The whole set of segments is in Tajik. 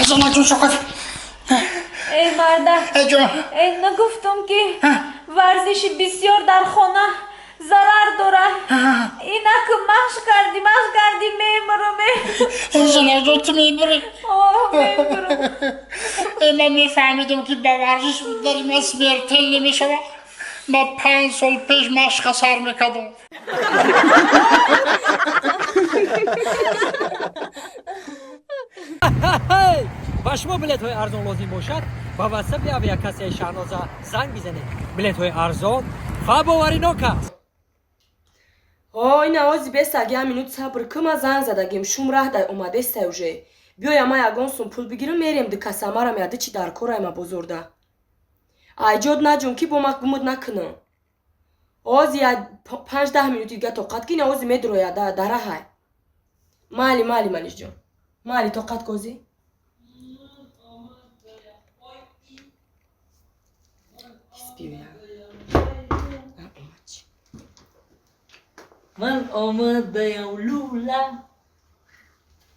Занаҷон, шокат. Эй, марда! Ҷон. Эй, нагуфтум, ки варзиши бисёр дар хона зарар дорад? Инак машқ кардӣ, машқ кардӣ, мемурам. Занаҷон, ту мемурӣ? Мемурам. Ман мефаҳмидам, ки ба варзиш дари ман смертел намешавад. Ман 5 сол пеш машқа сар мекардам. Ба шумо билетҳои арзон лозим бошад, ба ватсапи авиакассияи Шаҳноза занг бизанед. Билетҳои арзон ва боваринок аст. Ой, навози бесаг, я минут сабр ку, ма занг задагим, шум раҳ дай омадестай уже. Биёя, ма ягон сум пул бигирам, мерем ди касамарам яды чи дар корайма бозорда. Айҷод наҷун, ки бо ма гумуд накунам. Ози я 5-10 минути дига тоқат ки, навози медроя дараҳай. Майли, майли, Манишҷон. Майли, тоқат козӣ. Биёя. Ман омадаям, лула.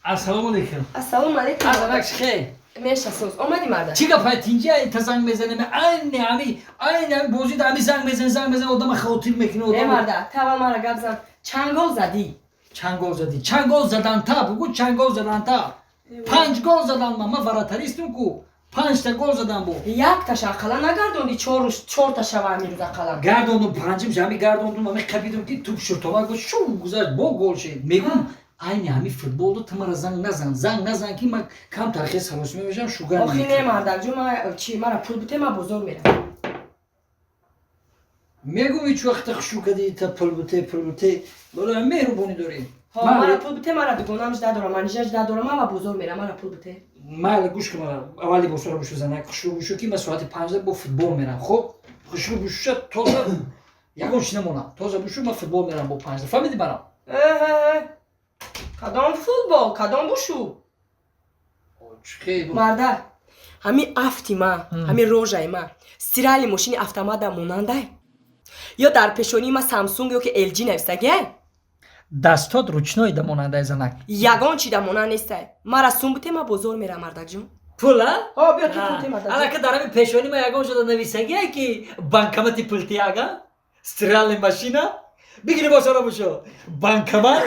Ассалому алейкум. Ассалому алейкум. Азанак, хел? Меша, соз омадӣ, марда? Чӣ гап, тинҷа? Та занг мезанем, айни ами, айни ами бозида ами занг мезане, занг мезане, одама хотир мекуна. Э, марда, та аввал мара гап зан, чанд гол задӣ? Чанд гол задӣ? Чанд гол задан та бугу, чанд гол задан та? Панҷ гол задан. Ман вратарь истум ку, панҷта гол задан бу. Якташа ақалла нагардонди, чорта шава амирӯз ақалла. Гардондум, панҷим ами гардондум, ами қабидум, ки туп шуртова гул шу гузашт, бо гол шид. Мегум, айни ҳами футболду ту мара занг назан, занг назан, ки ман кам тархи саросима мешавам, шугар. Охи не, мардакҷон, ма чи, мара пул бите, ма бозор мерам. Мегум, ҳеч вақта хушу кади та пул бите, пул бите, бола меҳрубонӣ дорӣ. Мара пул бите, мара дугонам жда дорам, манижа жда дорам, ма бозор мерам, мара пул бите. Майли, гӯш кун, мара аввал либосҳоро бушу, занак, хушрӯ бушу, ки ман соати 5 бо футбол мерам. Хуб, хушрӯ бушуша, тоза, ягон чи намонам, тоза бушу, ман футбол мерам бо 5. Фаҳмиди марам? Кадом футбол, кадом бушу? Марда, ҳами афти ма, ҳами рожаи ма стиральный мошини автомата монандай ё дар пешонии ма Самсунг ё ки LG нависагиай? Дастот ручной да монандай, занак. Ягон чи да монанд нестай. Мара сум бите, ма бозор мерам, мардакҷон. Пула? О, биё, ту пул те, мардакҷон. Алака дар ҳами пешонӣ ма ягон шуда нависагиай, ки банкомати пулти, ага стиральный машина бигири, босора бушо, банкомат.